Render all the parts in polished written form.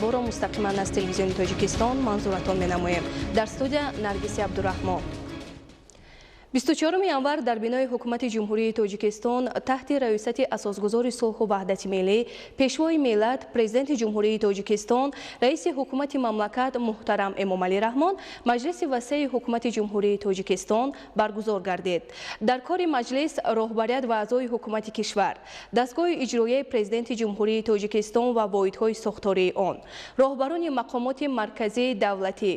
Мустақиман аз Телевизиони Тоҷикистон манзуратон менамоем. Дар студия Наргиси Абдураҳмон. 24 январ дар бинои Ҳукумати Ҷумҳурии Тоҷикистон таҳти раёсати Асосгузори сулҳу ваҳдати миллӣ, Пешвои миллат, Президенти Ҷумҳурии Тоҷикистон, Раиси Ҳукумати мамлакат муҳтарам Эмомалӣ Раҳмон маҷлиси васеи Ҳукумати Ҷумҳурии Тоҷикистон баргузор гардид. Дар кори маҷлис роҳбарият ва аъзои Ҳукумати кишвар, дастгоҳи иҷроияи Президенти Ҷумҳурии Тоҷикистон ва воҳидҳои сохтории он, роҳбарони мақомоти марказии давлатӣ,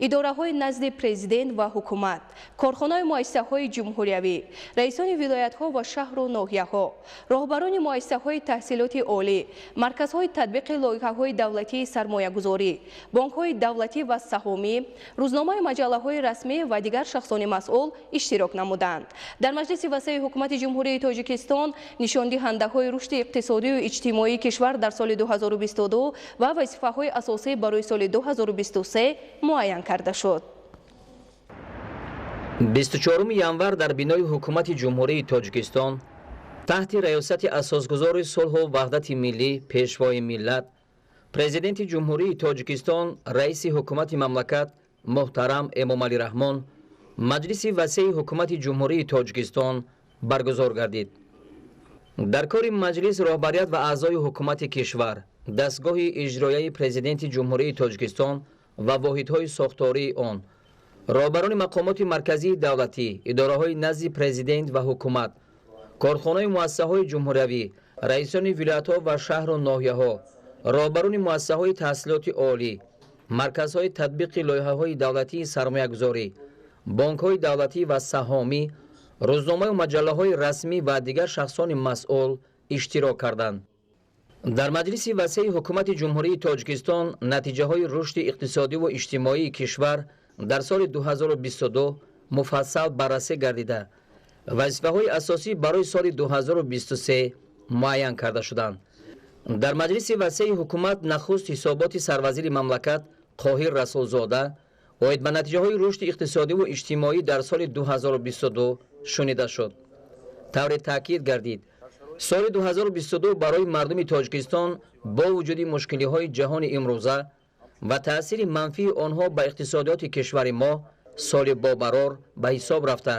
идораҳои назди Президент ва ҳукумат, корхонаи муассисаҳои ҷумҳуриявӣ, раисони вилоятҳо ва шаҳру ноҳияҳо, роҳбарони муассисаҳои таҳсилоти олӣ, марказҳои татбиқи лоиҳаҳои давлатии сармоягузорӣ, бонкҳои давлатӣ ва саҳомӣ, рӯзномаю маҷаллаҳои расмӣ ва дигар шахсони масъул иштирок намуданд. Дар маҷлиси васеи Ҳукумати Ҷумҳурии Тоҷикистон нишондиҳандаҳои рушди иқтисодию иҷтимоии кишвар дар соли 2022 ва вазифаҳои асосӣ барои соли 2023 муайян карда шуд. 24 январ дар бинои Ҳукумати Ҷумҳурии Тоҷикистон таҳти раёсати Асосгузори сулҳу ваҳдати миллӣ, Пешвои миллат, Президенти Ҷумҳурии Тоҷикистон, Раиси Ҳукумати мамлакат муҳтарам Эмомалӣ Раҳмон маҷлиси васеи Ҳукумати Ҷумҳурии Тоҷикистон баргузор гардид. Дар кори маҷлис роҳбарият ва аъзои Ҳукумати кишвар, дастгоҳи иҷроияи Президенти Ҷумҳурии Тоҷикистон ва воҳидҳои сохтории он, роҳбарони мақомоти марказии давлатӣ, идораҳои назди Президент ва ҳукумат, корхонаи муассисаҳои ҷумҳуриявӣ, раисони вилоятҳо ва шаҳру ноҳияҳо, роҳбарони муассисаҳои таҳсилоти олӣ, марказҳои татбиқи лоиҳаҳои давлатии сармоягузорӣ, бонкҳои давлатӣ ва саҳомӣ, рӯзномаю маҷаллаҳои расмӣ ва дигар шахсони масъул иштирок карданд. Дар маҷлиси васеи Ҳукумати Ҷумҳурии Тоҷикистон натиҷаҳои рушди иқтисодиву иҷтимоии кишвар дар соли 2022 муфассал баррасӣ гардида, вазифаҳои асосӣ барои соли 2023 муайян карда шуданд. Дар маҷлиси васеи ҳукумат нахуст ҳисоботи сарвазири мамлакат Қоҳир Расулзода оид ба натиҷаҳои рушди иқтисодиву иҷтимоӣ дар соли 2022 шунида шуд. Тавре таъкид гардид, соли 2022 барои мардуми Тоҷикистон бо вуҷуди мушкилиҳои ҷаҳони имрӯза ва таъсири манфии онҳо ба иқтисодиёти кишвари мо соли бобарор ба ҳисоб рафта,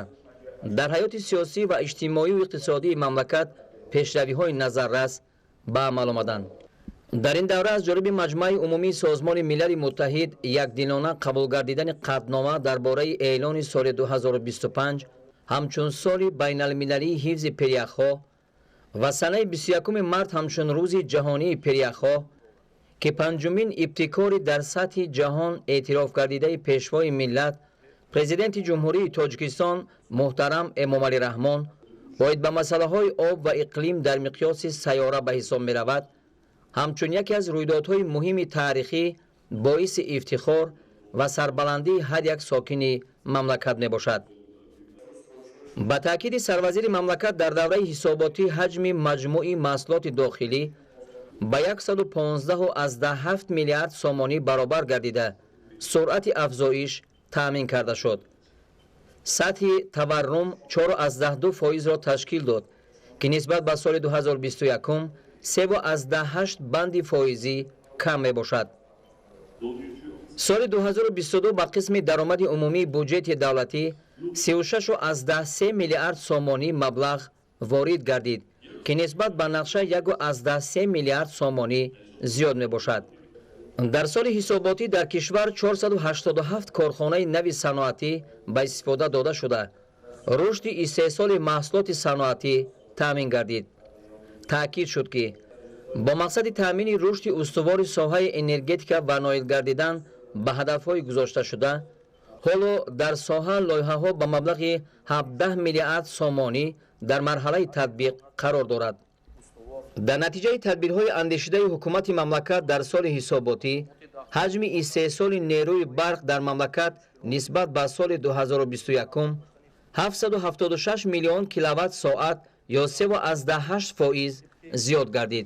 дар ҳаёти сиёсӣ ва иҷтимоию иқтисодии мамлакат пешравиҳои назаррас ба амал омаданд. Дар ин давра аз ҷониби Маҷмӯаи Умумии Созмони Милали Муттаҳид якдилона қабул гардидани қатънома дар бораи эълони соли 2025 ҳамчун соли байналмилалии ҳифзи пиряхҳо ва санаи 21 март ҳамчун Рӯзи ҷаҳонии пиряхҳо, ки панҷумин ибтикори дар сатҳи ҷаҳон эътироф гардидаи Пешвои миллат, Президенти Ҷумҳурии Тоҷикистон муҳтарам Эмомалӣ Раҳмон оид ба масъалаҳои об ва иқлим дар миқёси сайёра ба ҳисоб меравад, ҳамчун яке аз рӯйдодҳои муҳими таърихӣ боиси ифтихор ва сарбаландии ҳар як сокини мамлакат мебошад. Ба таъкиди сарвазири мамлакат, дар давраи ҳисоботӣ ҳаҷми маҷмӯи маҳсулоти дохилӣ ба 115,7 миллиард сомонӣ баробар гардида, суръати афзоиш таъмин карда шуд. Сатҳи таваррум 4,2 фоизро ташкил дод, ки нисбат ба соли 2021 3,8 банди фоизӣ кам мебошад. Соли 2022 ба қисми даромади умумии буҷети давлатӣ 36,3 миллиард сомонӣ маблағ ворид гардид, ки нисбат ба нақша 1,3 миллиард сомонӣ зиёд мебошад. Дар соли ҳисоботӣ дар кишвар 487 корхонаи нави саноатӣ ба истифода дода шуда, рушди истеҳсоли маҳсулоти саноатӣ таъмин гардид. Таъкид шуд, ки бо мақсади таъмини рушди устувори соҳаи энергетика ва ноил гардидан ба ҳадафҳои гузошташуда, ҳоло дар соҳа лоиҳаҳо ба маблағи 17 миллиард сомонӣ дар марҳалаи татбиқ қарор дорад. Дар натиҷаи тадбирҳои андешидаи ҳукумати мамлакат дар соли ҳисоботӣ ҳаҷми истеҳсоли нерӯи барқ дар мамлакат нисбат ба соли 2021 776 миллион киловатт соат ё 3,8% зиёд гардид.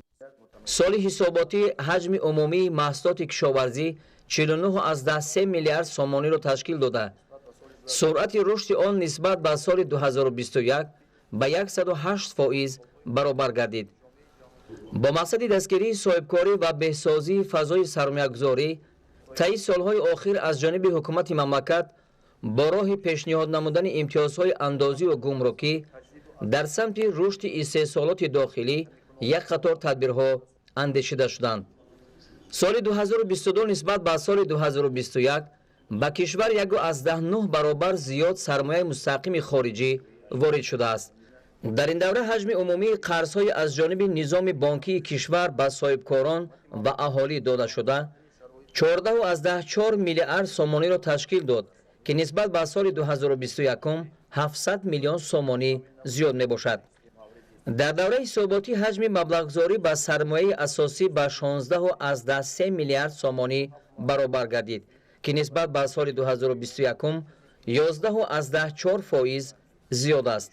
Соли ҳисоботӣ ҳаҷми умумии маҳсулоти кишоварзӣ 49,3 миллиард сомониро ташкил дода, суръати рушди он нисбат ба соли 2021 ба 108% баробар гардид. Бо мақсади дастгирии соҳибкорӣ ва беҳсозии фазои сармоягузорӣ таи солҳои охир аз ҷониби ҳукумати мамлакат бо роҳи пешниҳод намудани имтиёзҳои андозиву гумрукӣ дар самти рушди истеҳсолоти дохилӣ як қатор тадбирҳо андешида шуданд. Соли 2022 нисбат ба соли 2021 ба кишвар 1,9 баробар зиёд сармояи мустақими хориҷӣ ворид шудааст. Дар ин давра ҳаҷми умумии қарзҳои аз ҷониби низоми бонкии кишвар ба соҳибкорон ва аҳолӣ дода шуда 14,4 миллиард сомониро ташкил дод, ки нисбат ба соли 2021 700 миллион сомонӣ зиёд мебошад. Дар давраи ҳисоботӣ ҳаҷми маблағгузорӣ ба сармояи асосӣ ба 16,3 миллиард сомонӣ баробар гардид, ки нисбат ба соли 2021 11,4% зиёд аст.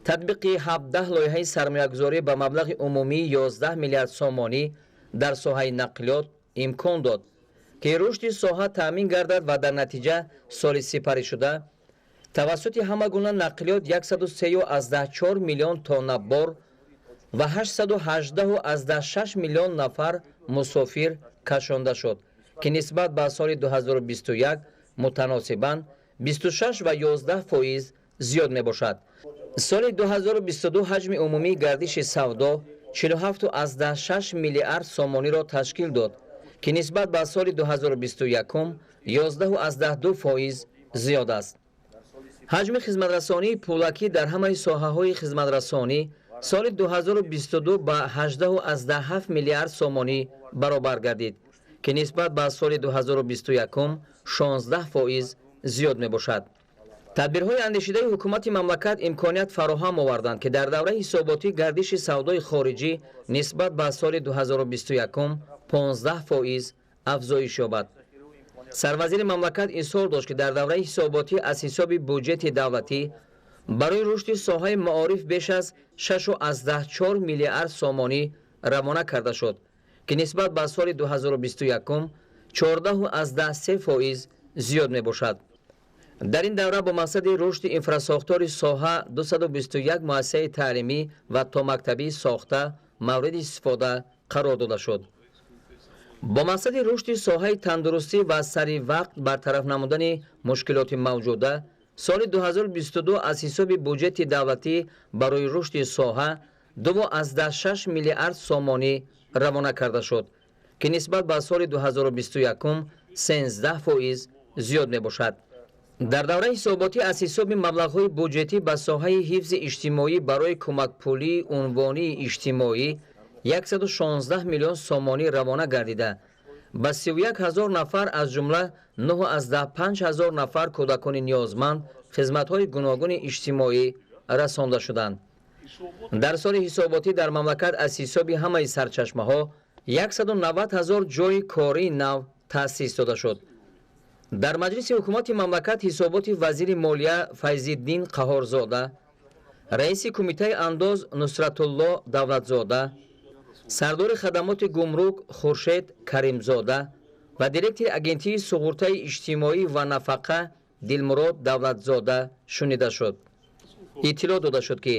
Татбиқи 17 лоиҳаи сармоягузорӣ ба маблағи умумии 11 миллиард сомонӣ дар соҳаи нақлиёт имкон дод, ки рушди соҳа таъмин гардад ва дар натиҷа соли сипаришуда тавассути ҳама гуна нақлиёт 103,4 миллион тонна бор ва 818,6 миллион нафар мусофир кашонда шуд, ки нисбат ба соли 2021 мутаносибан 26,11% зиёд мебошад. Соли 2022 ҳаҷми умумии гардиши савдо 47,6 миллиард сомониро ташкил дод, ки нисбат ба соли 2021 11,2% зиёд аст. Ҳаҷми хизматрасонии пулакӣ дар ҳамаи соҳаҳои хизматрасонӣ соли 2022 ба 18,7 миллиард сомонӣ баробар гардид, ки нисбат ба соли 2021 16% зиёд мебошад. Тадбирҳои андешидаи ҳукумати мамлакат имконият фароҳам оварданд, ки дар давраи ҳисоботӣ гардиши савдои хориҷӣ нисбат ба соли 2021 15% афзоиш ёбад. Сарвазири мамлакат изҳор дошт, ки дар давраи ҳисоботӣ аз ҳисоби буҷети давлатӣ барои рушди соҳаи маориф беш аз 6,4 миллиард сомонӣ равона карда шуд, ки нисбат ба соли 2021 14,3% зиёд мебошад. Дар ин давра бо мақсади рушди инфрасохтори соҳа 221 муассисаи таълимӣ ва томактабӣ сохта мавриди истифода қарор дода шуд. Бо мақсади рушди соҳаи тандурустӣ ва сари вақт бартараф намудани мушкилоти мавҷуда соли 2022 аз ҳисоби буҷети давлатӣ барои рушди соҳа 2,6 миллиард сомонӣ равона карда шуд, ки нисбат ба соли 2021 13% зиёд мебошад. Дар давраи ҳисоботӣ аз ҳисоби маблағҳои буҷетӣ ба соҳаи ҳифзи иҷтимоӣ барои кӯмакпулии унвонии иҷтимоӣ 116 миллион сомонӣ равона гардида, ба 31 ҳазор нафар аз ҷумла 9,5 ҳазор нафар кӯдакони ниёзманд хизматҳои гуногуни иҷтимоӣ расонда шуданд. Дар соли ҳисоботӣ дар мамлакат аз ҳисоби ҳамаи сарчашмаҳо 190 ҳазор ҷойи кории нав таъсис дода шуд. Дар маҷлиси ҳукумати мамлакат ҳисоботи вазири молия Файзиддин Қаҳорзода, раиси кумитаи андоз Нусратулло Давлатзода, сардори хадамоти гумрук Хуршед Каримзода ва директори агентии суғуртаи иҷтимоӣ ва нафақа Дилмурод Давлатзода шунида шуд. Иттилоъ дода шуд, ки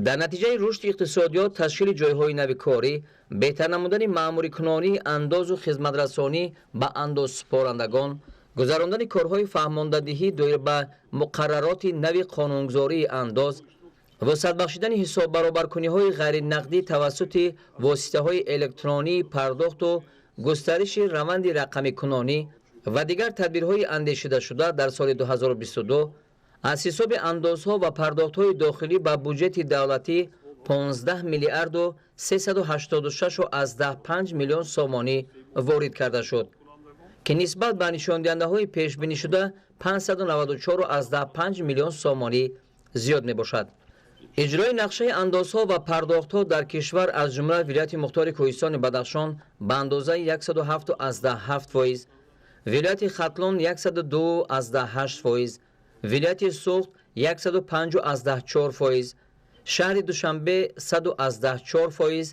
дар натиҷаи рушди иқтисодиёт, ташкили ҷойҳои нави корӣ, беҳтар намудани маъмурикунонии андозу хизматрасонӣ ба андозсупорандагон, гузарондани корҳои фаҳмондадиҳӣ доир ба муқаррароти нави қонунгузории андоз, вусъат бахшидани ҳисоббаробаркуниҳои ғайринақдӣ тавассути воситаҳои электронии пардохту густариши раванди рақамикунонӣ ва дигар тадбирҳои андешидашуда дар соли 2022 аз ҳисоби андозҳо ва пардохтҳои дохилӣ ба буҷети давлатӣ 15 миллиарду 386,5 миллион сомонӣ ворид карда шуд, ки нисбат ба нишондиҳандаҳои пешбинишуда 594,5 миллион сомонӣ зиёд мебошад. Иҷрои нақшаи андозҳо ва пардохтҳо дар кишвар аз ҷумла вилояти мухтори Кӯҳистони Бадахшон ба андозаи 107,7%, вилояти Хатлон 102,8%, вилояти Суғд 105,4%, шаҳри Душанбе 100,4%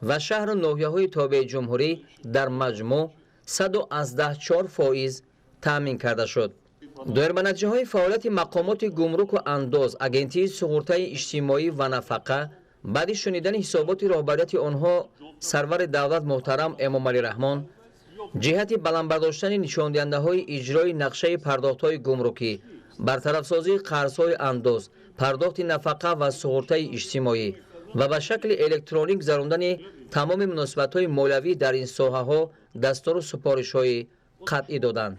ва шаҳру ноҳияҳои тобеи ҷумҳурӣ дар маҷмӯъ 100,4% таъмин карда шуд. Доир ба натиҷаҳои фаъолияти мақомоти гумруку андоз, агентии суғуртаи иҷтимоӣ ва нафақа Баъди шунидани ҳисоботи роҳбарияти онҳо сарвари давлат муҳтарам Эмомалӣ Раҳмон ҷиҳати баланд бардоштани нишондиҳандаҳои иҷрои нақшаи пардохтҳои гумрукӣ, бартарафсозии қарзҳои андоз, пардохти нафақа ва суғуртаи иҷтимоӣ ва ба шакли электронӣ гузарондани тамоми муносибатҳои молиявӣ дар ин соҳаҳо дастуру супоришҳои қатъӣ доданд.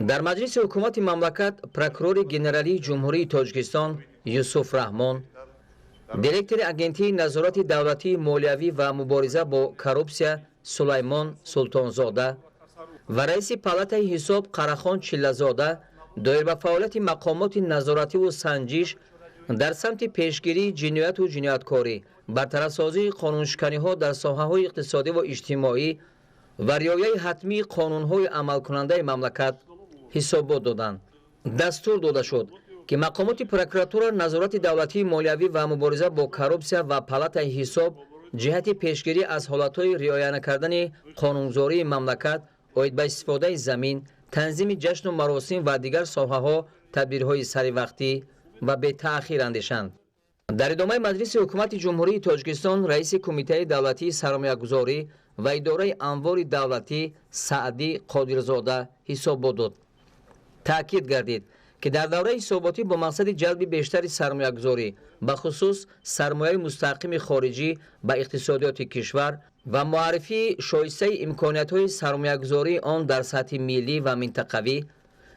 Дар маҷлиси ҳукумати мамлакат прокурори генералии Ҷумҳурии Тоҷикистон Юсуф Раҳмон, директори Агентии назорати давлатии молиявӣ ва мубориза бо коррупсия Сулаймон Султонзода ва раиси палатаи ҳисоб Қарахон Чиллазода доир ба фаъолияти мақомоти назоративу санҷиш дар самти пешгирии ҷинояту ҷинояткорӣ, бартарафсозии қонуншиканиҳо дар соҳаҳои иқтисодӣ ва иҷтимоӣ ва риояи ҳатмии қонунҳои амалкунандаи мамлакат ҳисобот доданд. Дастур дода шуд, ки мақомоти прокуратура, назорати давлатии молиявӣ ва мубориза бо коррупсия ва палатаи ҳисоб ҷиҳати пешгирӣ аз ҳолатҳои риоя накардани қонунгузории мамлакат оид ба истифодаи замин, танзими ҷашну маросим ва дигар соҳаҳо тадбирҳои саривақтӣ ва бетаъхир андешанд. Дар идомаи маҷлиси ҳукумати Ҷумҳурии Тоҷикистон раиси Кумитаи давлатии сармоягузорӣ ва идораи амвори давлатӣ Саъдӣ Қодирзода ҳисобот дод. Таъкид гардид, ки дар давраи ҳисоботӣ бо мақсади ҷалби бештари сармоягузорӣ, бахусус сармояи мустақими хориҷӣ ба иқтисодиёти кишвар ва муаррифии шоистаи имкониятҳои сармоягузории он дар сатҳи миллӣ ва минтақавӣ,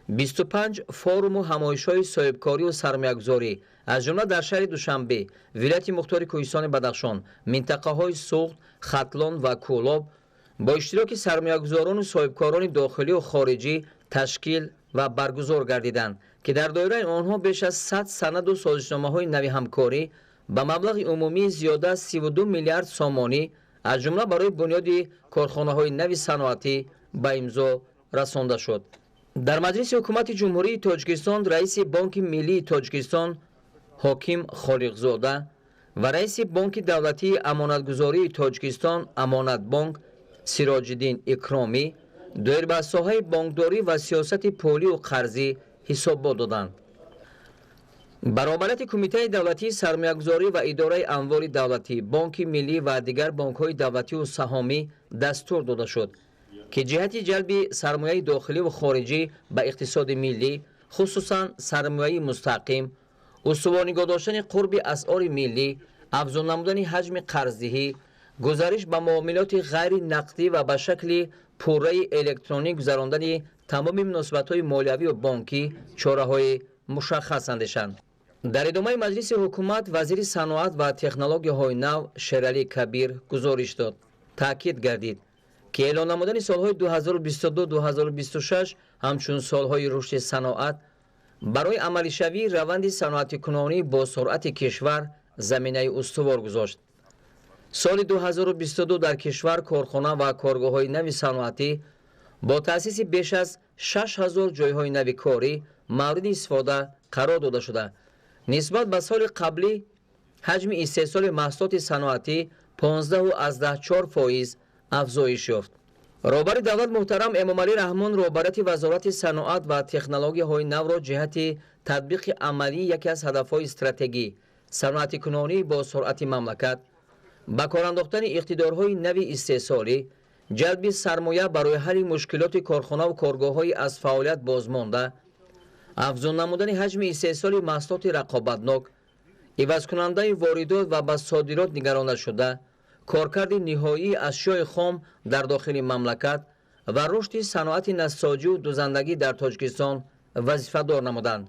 25 форуму ҳамоишҳои соҳибкорию сармоягузорӣ, аз ҷумла дар шаҳри Душанбе, вилояти мухтори Кӯҳистони Бадахшон, минтақаҳои Суғд, Хатлон ва Кӯлоб бо иштироки сармоягузорону соҳибкорони дохилию хориҷӣ ташкил ва баргузор гардиданд, ки дар доираи онҳо беш аз 100 санаду созишномаҳои нави ҳамкорӣ ба маблағи умумии зиёда аз 32 миллиард сомонӣ, аз ҷумла барои бунёди корхонаҳои нави саноатӣ ба имзо расонда шуд. Дар маҷлиси ҳукумати Ҷумҳурии Тоҷикистон раиси Бонки Миллии Тоҷикистон Ҳоким Холиқзода ва раиси Бонки давлатии амонатгузории Тоҷикистон Амонатбонк Сироҷиддин Икромӣ доир ба соҳаи бонкдорӣ ва сиёсати пулию қарзӣ ҳисобот доданд. Баробарияти Кумитаи давлатии сармоягузорӣ ва идораи амволи давлатӣ, Бонки миллӣ ва дигар бонкҳои давлатию саҳомӣ дастур дода шуд, ки ҷиҳати ҷалби сармояи дохиливу хориҷӣ ба иқтисоди миллӣ, хусусан сармояи мустақим, устувор нигоҳ доштани қурби асъори миллӣ, афзун намудани ҳаҷми қарздиҳӣ, гузариш ба муомилоти ғайри нақдӣ ва ба шакли пурраи электронӣ гузарондани тамоми муносибатҳои молиявию бонкӣ чораҳои мушаххас андешанд. Дар идомаи маҷлиси ҳукумат вазири саноат ва технологияҳои нав Шералӣ Кабир гузориш дод. Таъкид гардид, ки эълон намудани солҳои 2022-2026 ҳамчун солҳои рушди саноат барои амалишавии раванди саноатикунонӣ бо суръати кишвар заминаи устувор гузошт. Соли 2022 дар кишвар корхона ва коргоҳҳои нави саноатӣ бо таъсиси беш аз 6000 ҷойҳои нави корӣ мавриди истифода қарор дода шуда, нисбат ба соли қаблӣ ҳаҷми истеҳсоли маҳсулоти саноатӣ 15,4% афзоиш ёфт. Роҳбари давлат муҳтарам Эмомалӣ Раҳмон роҳбарияти Вазорати саноат ва технологияҳои навро ҷиҳати татбиқи амалии яке аз ҳадафҳои стратегӣ саноатикунонӣ бо суръати мамлакат, ба кор андохтани иқтидорҳои нави истеҳсолӣ, ҷалби сармоя барои ҳалли мушкилоти корхонаву коргоҳҳои аз фаъолият бозмонда, афзун намудани ҳаҷми истеҳсоли маҳсулоти рақобатнок, ивазкунандаи воридот ва ба содирот нигаронда шуда, коркарди ниҳоии ашёи хом дар дохили мамлакат ва рушди саноати нассоҷиву дузандагӣ дар Тоҷикистон вазифадор намуданд.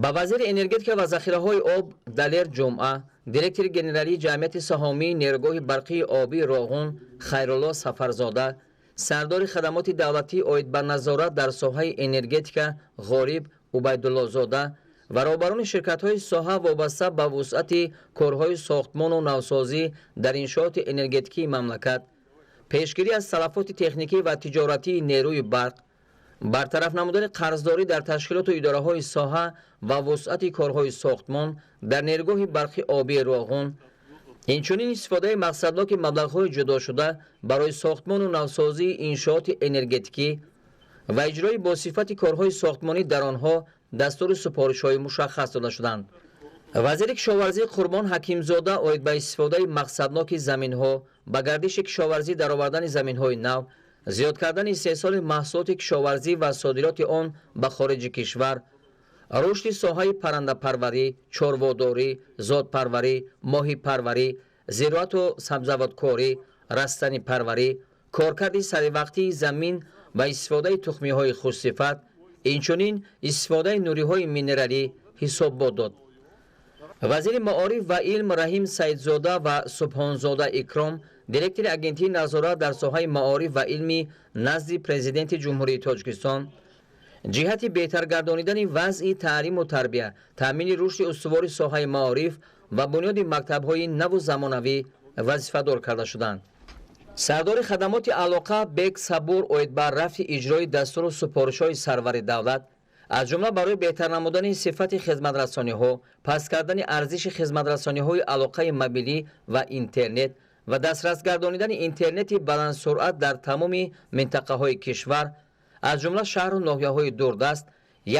Ба вазири энергетика ва захираҳои об Далер Ҷумъа, директори генералии ҷамъияти саҳомии нерӯгоҳи барқии обии Роғун Хайрулло Сафарзода, сардори хадамоти давлатӣ оид ба назорат дар соҳаи энергетика Ғолиб Убайдуллозода ва роҳбарони ширкатҳои соҳа вобаста ба вусъати корҳои сохтмону навсозӣ дар иншооти энергетикии мамлакат, пешгирӣ аз талафоти техникӣ ва тиҷоратии нерӯи барқ, бартараф намудани қарздорӣ дар ташкилоту идораҳои соҳа ва вусъати корҳои сохтмон дар нерӯгоҳи барқи обии Роғун, инчунин истифодаи мақсадноки маблағҳои ҷудошуда барои сохтмону навсозии иншооти энергетикӣ ва иҷрои бо сифати корҳои сохтмонӣ дар онҳо дастуру супоришҳои мушаххас дода шуданд. Вазири кишоварзӣ Қурбон Ҳакимзода оид ба истифодаи мақсадноки заминҳо, ба гардиши кишоварзӣ даровардани заминҳои нав, зиёд кардани истеҳсоли маҳсулоти кишоварзӣ ва содироти он ба хориҷи кишвар, рушди соҳаи паррандапарварӣ, чорводорӣ, зодпарварӣ, моҳипарварӣ, зироату сабзавоткорӣ, растанипарварӣ, коркарди саривақтии замин ва истифодаи тухмиҳои хушсифат, инчунин истифодаи нуриҳои минералӣ ҳисоббот дод. Вазири маориф ва илм Раҳим Саидзода ва Субҳонзода Икром, директори Агентии назорат дар соҳаи маориф ва илми назди Президенти Ҷумҳурии Тоҷикистон, ҷиҳати беҳтар гардонидани вазъи таълиму тарбия, таъмини рушди устувори соҳаи маориф ва бунёди мактабҳои наву замонавӣ вазифадор карда шуданд. Сардори хадамоти алоқа Бек Сабур оид ба рафти иҷрои дастуру супоришҳои сарвари давлат, аз ҷумла барои беҳтар намудани сифати хизматрасониҳо, паст кардани арзиши хизматрасониҳои алоқаи мобилӣ ва интернет ва дастрас гардонидани интернети баландсуръат дар тамоми минтақаҳои кишвар, аз ҷумла шаҳру ноҳияҳои дурдаст,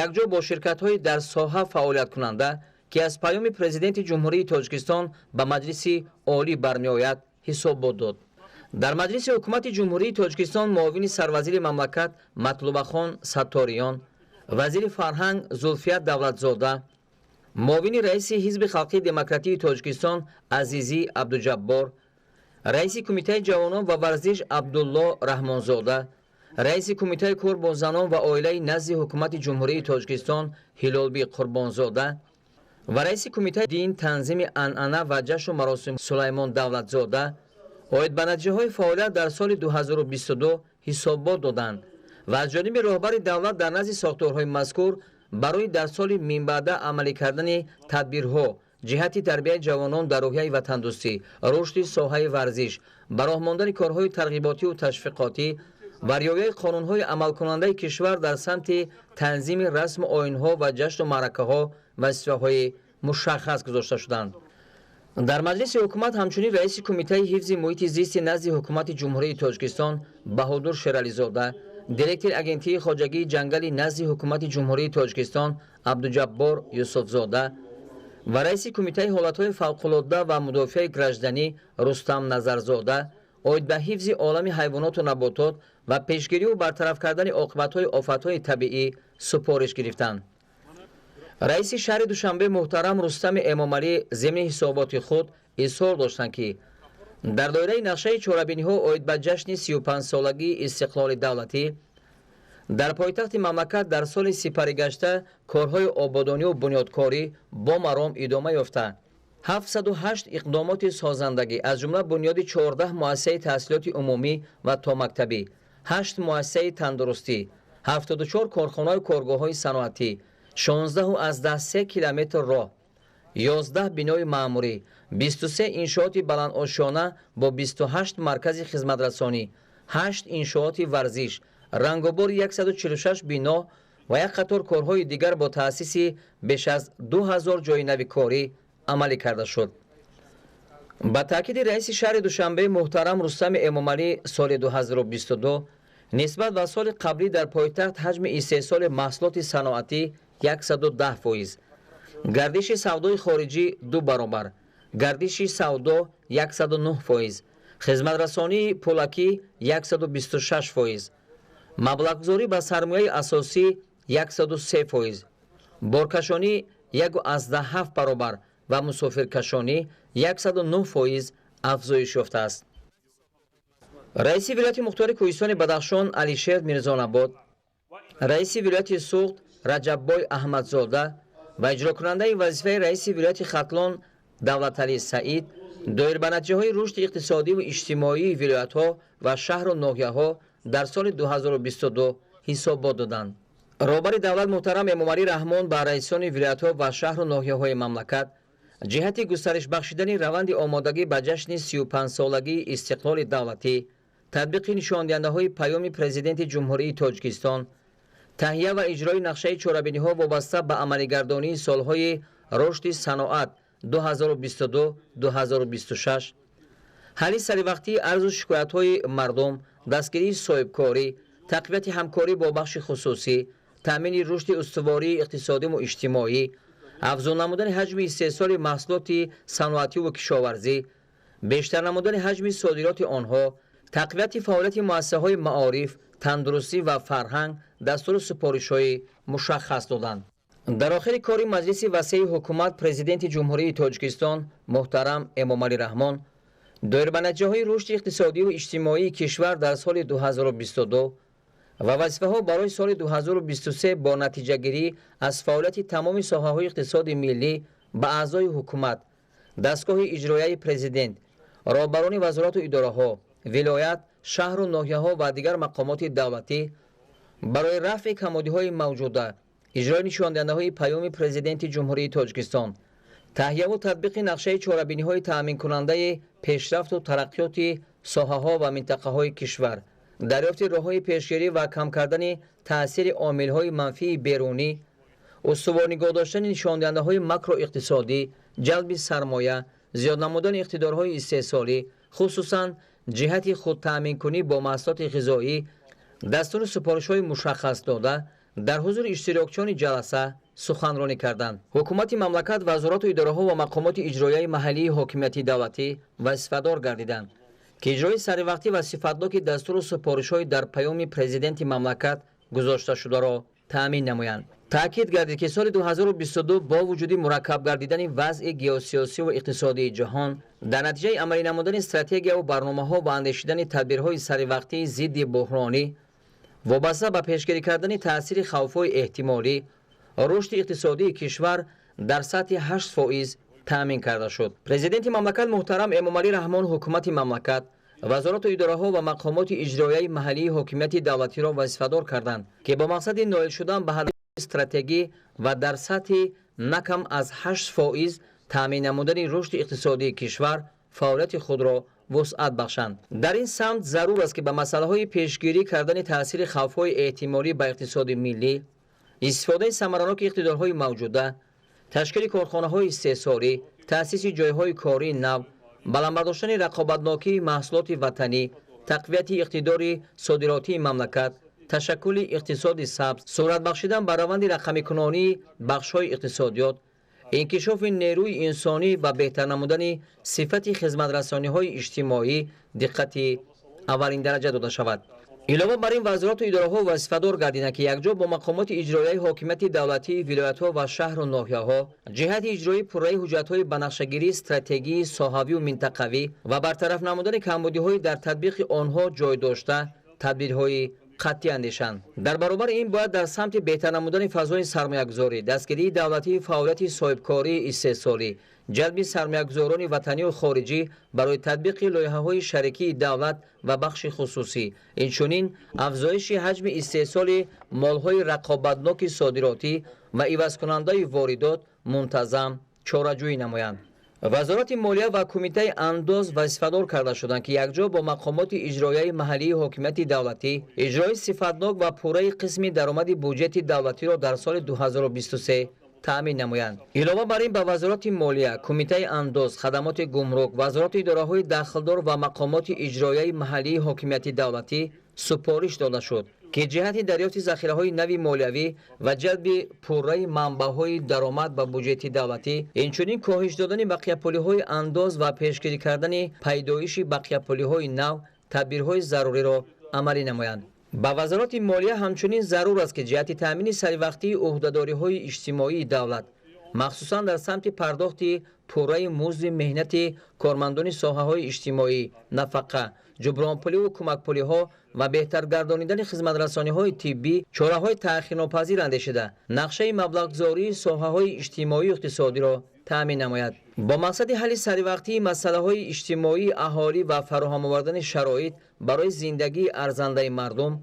якҷо бо ширкатҳои дар соҳа фаъолияткунанда, ки аз паёми Президенти Ҷумҳурии Тоҷикистон ба Маҷлиси Олӣ бармеояд, ҳисоббот дод. Дар Маҷлиси Ҳукумати Ҷумҳурии Тоҷикистон муовини сарвазири мамлакат Матлубахон Сатториён, вазири фарҳанг Зулфия Давлатзода, муовини раиси Ҳизби Халқии Демократии Тоҷикистон Азизӣ Абдуҷаббор, раиси Кумитаи ҷавонон ва варзиш Абдулло Раҳмонзода, раиси Кумитаи кор бо занон ва оилаи назди Ҳукумати Ҷумҳурии Тоҷикистон Ҳилолбӣ Қурбонзода ва раиси Кумитаи дин, танзими анъана ва ҷашну маросим Сулаймон Давлатзода оид ба натиҷаҳои фаъолият дар соли 2022 ҳисоббот доданд ва аз ҷониби роҳбари давлат дар назди сохторҳои мазкур барои дар соли минбаъда амалӣ кардани тадбирҳо ҷиҳати тарбияи ҷавонон дар рӯҳияи ватандӯстӣ, рушди соҳаи варзиш, ба роҳ мондани корҳои тарғиботиву ташвиқотӣ ва риояи қонунҳои амалкунандаи кишвар дар самти танзими расму оинҳо ва ҷашну маъракаҳо вазифаҳои мушаххас гузошта шуданд. Дар Маҷлиси ҳукумат ҳамчунин раиси Кумитаи ҳифзи муҳити зисти назди Ҳукумати Ҷумҳурии Тоҷикистон Баҳодур Шерализода, директори Агентии хоҷагии ҷангали назди Ҳукумати Ҷумҳурии Тоҷикистон Абдуҷаббор Юсуфзода ва раиси Кумитаи ҳолатҳои фавқулодда ва мудофиаи гражданӣ Рустам Назарзода оид ба ҳифзи олами ҳайвоноту наботот ва пешгирию бартараф кардани оқибатҳои офатҳои табиӣ супориш гирифтанд. Раиси шаҳри Душанбе муҳтарам Рустами Эмомалӣ зимни ҳисоботи худ изҳор доштанд, ки дар доираи нақшаи чорабиниҳо оид ба ҷашни 35-солагии истиқлоли давлатӣ дар пойтахти мамлакат дар соли сипаригашта корҳои ободониву бунёдкорӣ бо маром идома ёфта, 708 иқдомоти созандагӣ, аз ҷумла бунёди 14 муассисаи таҳсилоти умумӣ ва томактабӣ, 8 муассисаи тандурустӣ, 74 корхонаю коргоҳҳои саноатӣ, 16,3 километр роҳ, 11 бинои маъмурӣ, 23 иншооти баландошёна бо 28 маркази хизматрасонӣ, 8 иншооти варзиш, рангобори 146 бино ва як қатор корҳои дигар бо таъсиси беш аз 2000 ҷойи нави корӣ амалӣ карда шуд. Ба таъкиди раиси шаҳри Душанбе муҳтарам Рустами Эмомалӣ, соли 2022 нисбат ба соли қаблӣ дар пойтахт ҳаҷми истеҳсоли маҳсулоти саноатӣ 110%, гардиши савдои хориҷӣ 2 баробар, гардиши савдо 109%, хизматрасонии пулакӣ 126%, маблағгузорӣ ба сармояи асосӣ 103%, боркашонӣ 1,7 баробар ва мусофиркашонӣ 109% афзоиш ёфтааст. Раиси вилояти мухтори Кӯҳистони Бадахшон Алишер Мирзонабод, раиси вилояти Суғд Раҷаббой Аҳмадзода ва иҷрокунандаи вазифаи раиси вилояти Хатлон Давлаталӣ Саид доир ба натиҷаҳои рушди иқтисодиву иҷтимоии вилоятҳо ва шаҳру ноҳияҳо дар соли 2022 ҳисобот доданд. Роҳбари давлат муҳтарам Эмомалӣ Раҳмон ба раисони вилоятҳо ва шаҳру ноҳияҳои мамлакат ҷиҳати густариш бахшидани раванди омодагӣ ба ҷашни 35-солагии истиқлоли давлатӣ, татбиқи нишондиҳандаҳои паёми Президенти Ҷумҳурии Тоҷикистон, таҳия ва иҷрои нақшаи чорабиниҳо вобаста ба амалигардонии солҳои рушди саноат 2022-2026, ҳалли саривақтии арзу шикоятҳои мардум, дастгирии соҳибкорӣ, тақвияти ҳамкорӣ бо бахши хусусӣ, таъмини рушди устувории иқтисодиву иҷтимоӣ, Афзун намудани ҳаҷми истеҳсоли маҳсулоти саноативу кишоварзӣ, бештар намудани ҳаҷми содироти онҳо, тақвияти фаъолияти муассисаҳои маориф, тандурустӣ ва фарҳанг дастуру супоришҳои мушаххас доданд. Дар охири кори маҷлиси васеи ҳукумат Президенти Ҷумҳурии Тоҷикистон муҳтарам Эмомалӣ Раҳмон доир ба натиҷаҳои рушди иқтисодиву иҷтимоии кишвар дар соли 2022 ва вазифаҳо барои соли 2023 бо натиҷагирӣ аз фаъолияти тамоми соҳаҳои иқтисоди миллӣ ба аъзои ҳукумат, дастгоҳи иҷроияи президент, роҳбарони вазорату идораҳо, вилоят, шаҳру ноҳияҳо ва дигар мақомоти давлатӣ барои рафъи камодиҳои мавҷуда, иҷрои нишондиҳандаҳои Паёми Президенти Ҷумҳурии Тоҷикистон, таҳияву татбиқи нақшаи чорабиниҳои таъминкунандаи пешрафту тараққиёти соҳаҳо ва минтақаҳои кишвар, дарёфти роҳҳои пешгирӣ ва кам кардани таъсири омилҳои манфии берунӣ, устувор нигоҳ доштани нишондиҳандаҳои макроиқтисодӣ, ҷалби сармоя, зиёд намудани иқтидорҳои истеҳсолӣ, хусусан ҷиҳати худтаъминкунӣ бо маҳсулоти ғизоӣ, дастуру супоришҳои мушаххас дода, дар ҳузури иштирокчиёни ҷаласа суханронӣ карданд. Ҳукумати мамлакат, вазорату идораҳо ва мақомоти иҷроияи маҳаллии ҳокимияти давлатӣ вазифадор гардиданд, ки иҷрои саривақтӣ ва сифатноки дастуру супоришҳои дар Паёми Президенти мамлакат гузошташударо таъмин намоянд. Таъкид гардид, ки соли 2022 бо вуҷуди мураккаб гардидани вазъи геосиёсиву иқтисодии ҷаҳон, дар натиҷаи амалӣ намудани стратегияву барномаҳо ва андешидани тадбирҳои саривақтии зидди буҳронӣ вобаста ба пешгирӣ кардани таъсири хавфҳои эҳтимолӣ, рушди иқтисодии кишвар дар сатҳи 8% таъмин карда шуд. Президенти мамлакат муҳтарам Эмомалӣ Раҳмон ҳукумати мамлакат, вазорату идораҳо ва мақомоти иҷроияи маҳаллии ҳокимияти давлатиро вазифадор карданд, ки бо мақсади ноил шудан ба ҳадафи стратегӣ ва дар сатҳи на кам аз 8% таъмин намудани рушди иқтисодии кишвар фаъолияти худро вусъат бахшанд. Дар ин самт зарур аст, ки ба масъалаҳои пешгирӣ кардани таъсири хавфҳои эҳтимолӣ ба иқтисоди миллӣ, истифодаи самараноки иқтидорҳои мавҷуда, ташкили корхонаҳои истеҳсолӣ, таъсиси ҷойҳои кории нав, баланд бардоштани рақобатнокии маҳсулоти ватанӣ, тақвияти иқтидори содиротии мамлакат, ташаккули иқтисоди сабз, суръат бахшидан ба раванди рақамикунонии бахшҳои иқтисодиёт, инкишофи нерӯи инсонӣ ва беҳтар намудани сифати хизматрасониҳои иҷтимоӣ диққати аввалиндараҷа дода шавад. Илова бар ин, вазорату идораҳо вазифадор гардиданд, ки якҷо бо мақомоти иҷроияи ҳокимияти давлатии вилоятҳо ва шаҳру ноҳияҳо ҷиҳати иҷрои пурраи ҳуҷҷатҳои банақшагирии стратегии соҳавию минтақавӣ ва бартараф намудани камбудиҳои дар татбиқи онҳо ҷой дошта тадбирҳои қатъӣ андешанд. Дар баробари ин бояд дар самти беҳтар намудани фазои сармоягузорӣ, дастгирии давлатии фаъолияти соҳибкории истеҳсолӣ, ҷалби сармоягузорони ватанию хориҷӣ барои татбиқи лоиҳаҳои шарикии давлат ва бахши хусусӣ, инчунин афзоиши ҳаҷми истеҳсоли молҳои рақобатноки содиротӣ ва ивазкунандаи воридот мунтазам чораҷӯӣ намоянд. Вазорати молия ва Кумитаи андоз вазифадор карда шуданд, ки якҷо бо мақомоти иҷроияи маҳаллии ҳокимияти давлатӣ иҷрои сифатнок ва пурраи қисми даромади буҷети давлатиро дар соли 2023 таъмин намоянд. Илова бар ин, ба Вазорати молия, Кумитаи андоз, хадамоти гумрук, вазорату идораҳои дахлдор ва мақомоти иҷроияи маҳаллии ҳокимияти давлатӣ супориш дода шуд, ки ҷиҳати дарёфти захираҳои нави молиявӣ ва ҷалби пурраи манбаъҳои даромад ба буҷети давлатӣ, инчунин коҳиш додани бақияпулиҳои андоз ва пешгирӣ кардани пайдоиши бақияпулиҳои нав тадбирҳои заруриро амалӣ намоянд. Ба Вазорати молия ҳамчунин зарур аст, ки ҷиҳати таъмини саривақтии ӯҳдадориҳои иҷтимоии давлат, махсусан дар самти пардохти пурраи музди меҳнати кормандони соҳаҳои иҷтимоӣ, нафақа, ҷубронпуливу кӯмакпулиҳо ва беҳтар гардонидани хизматрасониҳои тиббӣ чораҳои таъхирнопазир андешида, нақшаи маблағгузории соҳаҳои иҷтимоию иқтисодиро таъмин намояд. Бо мақсади ҳалли саривақтии масъалаҳои иҷтимоии аҳолӣ ва фароҳам овардани шароит барои зиндагии арзандаи мардум,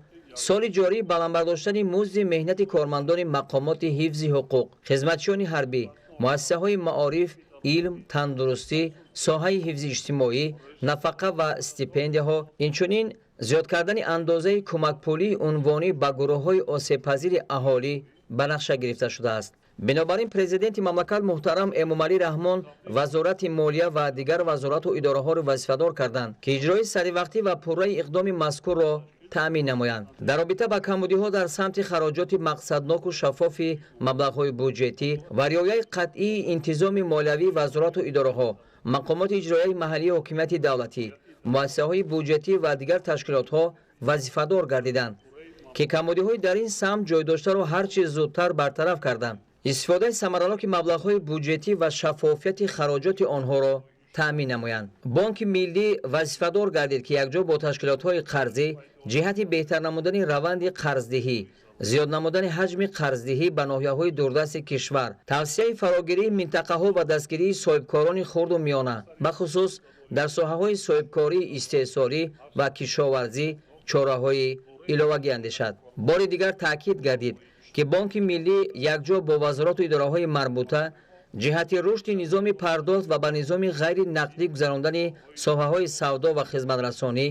соли ҷорӣ баланд бардоштани музди меҳнати кормандони мақомоти ҳифзи ҳуқуқ, хизматчиёни ҳарбӣ, муассисаҳои маориф, илм, тандурустӣ, соҳаи ҳифзи иҷтимоӣ, нафақа ва стипендияҳо, инчунин зиёд кардани андозаи кӯмакпулии унвонӣ ба гурӯҳҳои осебпазири аҳолӣ ба нақша гирифта шудааст. Бинобар ин, Президенти мамлакат муҳтарам Эмомалӣ Раҳмон Вазорати молия ва дигар вазорату идораҳоро вазифадор карданд, ки иҷрои саривақтӣ ва пурраи иқдоми мазкурро таъмин намоянд. Дар робита ба камбудиҳо дар самти хароҷоти мақсадноку шаффофи маблағҳои буҷетӣ ва риояи қатъии интизоми молиявии вазорату идораҳо, мақомоти иҷроияи маҳаллии ҳокимияти давлатӣ, муассисаҳои буҷетӣ ва дигар ташкилотҳо вазифадор гардиданд, ки камбудиҳои дар ин самт ҷой доштаро ҳар чӣ зудтар бартараф карданд, истифодаи самараноки маблағҳои буҷетӣ ва шаффофияти хароҷоти онҳоро таъмин намоянд. Бонки Миллӣ вазифадор гардид, ки якҷо бо ташкилотҳои қарзӣ ҷиҳати беҳтар намудани раванди қарздиҳӣ, зиёд намудани ҳаҷми қарздиҳӣ ба ноҳияҳои дурдасти кишвар, тавсияи фарогирии минтақаҳо ва дастгирии соҳибкорони хурду миёна, бахусус дар соҳаҳои соҳибкории истеҳсолӣ ва кишоварзӣ чораҳои иловагӣ андешад. Бори дигар таъкид гардид, ки Бонки Миллӣ якҷо бо вазорату идораҳои марбута ҷиҳати рушди низоми пардохт ва ба низоми ғайри нақдӣ гузарондани соҳаҳои савдо ва хизматрасонӣ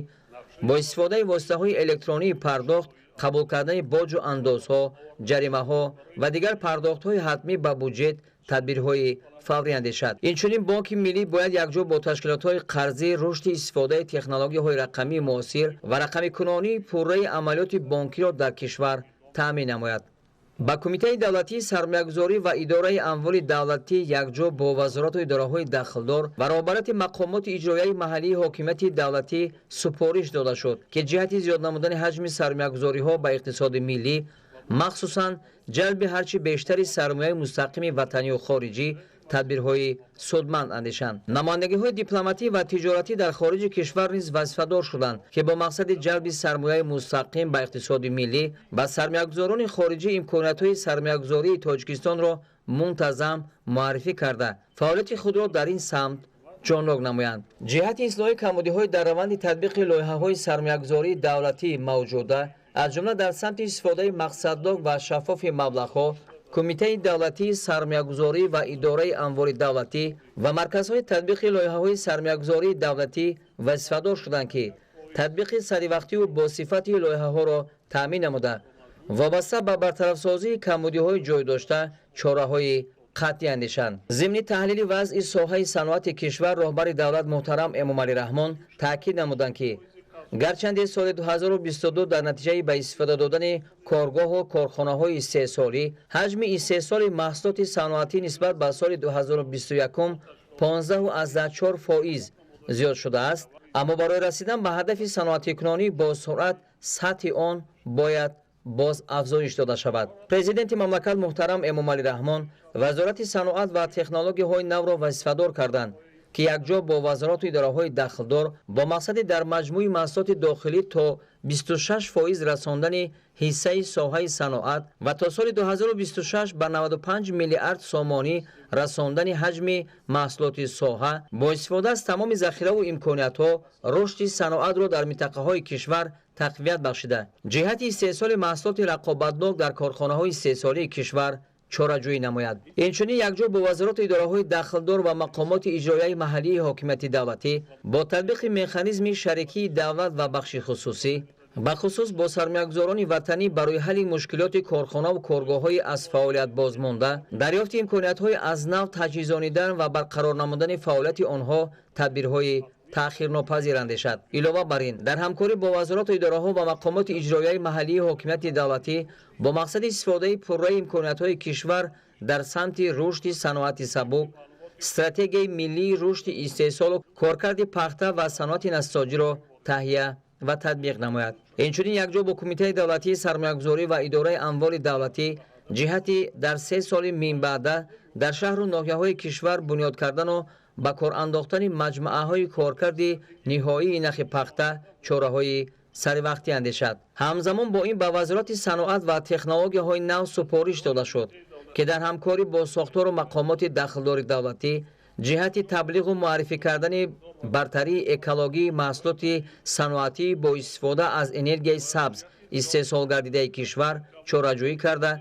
бо истифодаи воситаҳои электронии пардохт, қабул кардани боҷу андозҳо, ҷаримаҳо ва дигар пардохтҳои ҳатмӣ ба буҷет тадбирҳои фаврӣ андешад. Инчунин Бонки Миллӣ бояд якҷо бо ташкилотҳои қарзӣ рушди истифодаи технологияҳои рақамии муосир ва рақамикунонии пурраи амалиёти бонкиро дар кишвар таъмин намояд. Ба Кумитаи давлатии сармоягузорӣ ва идораи амволи давлатӣ якҷо бо вазорату идораҳои дахлдор ва роҳбарияти мақомоти иҷроияи маҳаллии ҳокимияти давлатӣ супориш дода шуд, ки ҷиҳати зиёд намудани ҳаҷми сармоягузориҳо ба иқтисоди миллӣ, махсусан ҷалби ҳарчи бештари сармояи мустақими ватанию хориҷӣ тадбирҳои судманд андешанд. Намояндагиҳои дипломатӣ ва тиҷоратӣ дар хориҷи кишвар низ вазифадор шуданд, ки бо мақсади ҷалби сармояи мустақим ба иқтисоди миллӣ ба сармоягузорони хориҷӣ имкониятҳои сармоягузории Тоҷикистонро мунтазам муаррифӣ карда, фаъолияти худро дар ин самт ҷоннок намоянд. Ҷиҳати ислоҳи камбудиҳои дар раванди татбиқи лоиҳаҳои сармоягузории давлатӣ мавҷуда, аз ҷумла дар самти истифодаи мақсаднок ва шаффофи маблағҳо, Кумитаи давлатии сармоягузорӣ ва идораи амволи давлатӣ ва марказҳои татбиқи лоиҳаҳои сармоягузории давлатӣ вазифадор шуданд, ки татбиқи саривақтиву босифати лоиҳаҳоро таъмин намуда, вобаста ба бартарафсозии камбудиҳои ҷойдошта чораҳои қатъӣ андешанд. Зимни таҳлили вазъи соҳаи саноати кишвар роҳбари давлат муҳтарам Эмомалӣ Раҳмон таъкид намуданд, ки гарчанде соли 2022 дар натиҷаи ба истифода додани коргоҳу корхонаҳои истеҳсолӣ ҳаҷми истеҳсоли маҳсулоти саноатӣ нисбат ба соли 2021 15,4% зиёд шудааст, аммо барои расидан ба ҳадафи саноатикунонӣ бо суръат сатҳи он бояд боз афзоиш дода шавад. Президенти мамлакат муҳтарам Эмомалӣ Раҳмон Вазорати саноат ва технологияҳои навро вазифадор карданд, ки якҷо бо вазорату идораҳои дахлдор бо мақсади дар маҷмӯи маҳсулоти дохилӣ то 26% расондани ҳиссаи соҳаи саноат ва то соли 2026 ба 95 миллиард сомонӣ расондани ҳаҷми маҳсулоти соҳа бо истифода аз тамоми захираву имкониятҳо рушди саноатро дар минтақаҳои кишвар тақвият бахшида, ҷиҳати истеҳсоли маҳсулоти рақобатнок дар корхонаҳои истеҳсолии кишвар чораҷӯӣ намояд. Инчунин якҷо бо вазорату идораҳои дахлдор ва мақомоти иҷроияи маҳаллии ҳокимияти давлатӣ бо татбиқи механизми шарикии давлат ва бахши хусусӣ, бахусус бо сармоягузорони ватанӣ барои ҳалли мушкилоти корхонаву коргоҳҳои аз фаъолият бозмонда, дарёфти имкониятҳои аз нав таҷҳизонидан ва барқарор намудани фаъолияти онҳо тадбирҳои таъхирнопазир андешад. Илова бар ин, дар ҳамкорӣ бо вазорату идораҳо ва мақомоти иҷроияи маҳаллии ҳокимияти давлатӣ бо мақсади истифодаи пурраи имкониятҳои кишвар дар самти рушди саноати сабук, стратегияи миллии рушди истеҳсолу коркарди пахта ва саноати нассоҷиро таҳия ва татбиқ намояд. Инчунин якҷо бо Кумитаи давлатии сармоягузорӣ ва идораи амволи давлатӣ ҷиҳати дар 3 соли минбаъда дар шаҳру ноҳияҳои кишвар бунёд кардану ба кор андохтани маҷмӯаҳои коркарди ниҳоии нахи пахта чораҳои саривақтӣ андешад. Ҳамзамон бо ин ба Вазорати саноат ва технологияҳои нав супориш дода шуд, ки дар ҳамкорӣ бо сохтору мақомоти дахлдори давлатӣ ҷиҳати таблиғу муаррифӣ кардани бартарии экологии маҳсулоти саноатӣ бо истифода аз энергияи сабз истеҳсол гардидаи кишвар чораҷӯӣ карда,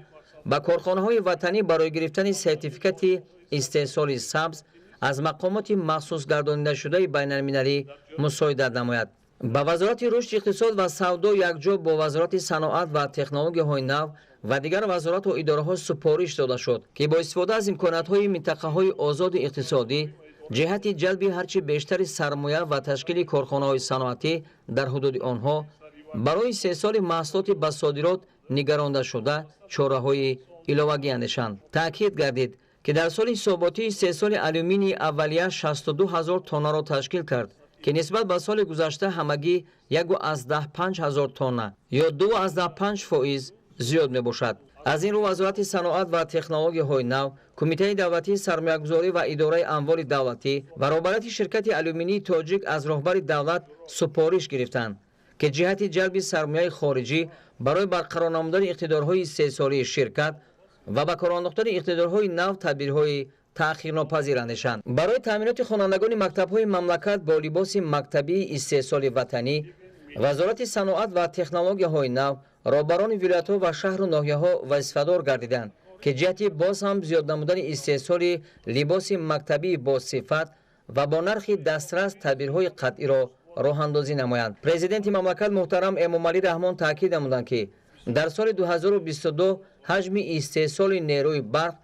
ба корхонаҳои ватанӣ барои гирифтани сертификати истеҳсоли сабз аз мақомоти махсус гардонидашудаи байналмилалӣ мусоидат намояд. Ба Вазорати рушди иқтисод ва савдо якҷо бо Вазорати саноат ва технологияҳои нав ва дигар вазорату идораҳо супориш дода шуд, ки бо истифода аз имкониятҳои минтақаҳои озоди иқтисодӣ ҷиҳати ҷалби ҳарчи бештари сармоя ва ташкили корхонаҳои саноатӣ дар ҳудуди онҳо Барои истеҳсоли маҳсулоти ба содирот нигарондашуда чораҳои иловагӣ андешанд. Таъкид гардид, ки дар соли ҳисоботӣ истеҳсоли алюминии аввалия 62 ҳазор тоннаро ташкил кард, ки нисбат ба соли гузашта ҳамагӣ 1,5 ҳазор тонна ё 2,5% зиёд мебошад. Аз ин рӯ Вазорати саноат ва технологияҳои нав, Кумитаи давлатии сармоягузорӣ ва идораи амволи давлатӣ ва роҳбарияти ширкати алюминии тоҷик аз роҳбари давлат супориш гирифтанд, ки ҷиҳати ҷалби сармояи хориҷӣ барои барқарор намудани иқтидорҳои истеҳсолии ширкат ва ба кор андохтани иқтидорҳои нав тадбирҳои таъхирнопазир андешанд. Барои таъминоти хонандагони мактабҳои мамлакат бо либоси мактабии истеҳсоли ватанӣ, Вазорати саноат ва технологияҳои нав, роҳбарони вилоятҳо ва шаҳру ноҳияҳо вазифадор гардиданд, ки ҷиҳати боз ҳам зиёд намудани истеҳсоли либоси мактабии босифат ва бо нархи дастрас тадбирҳои қатъиро роҳандозӣ намоянд. Президенти мамлакат муҳтарам Эмомалӣ Раҳмон таъкид намуданд, ки дар соли 2022 ҳаҷми истеҳсоли нерӯи барқ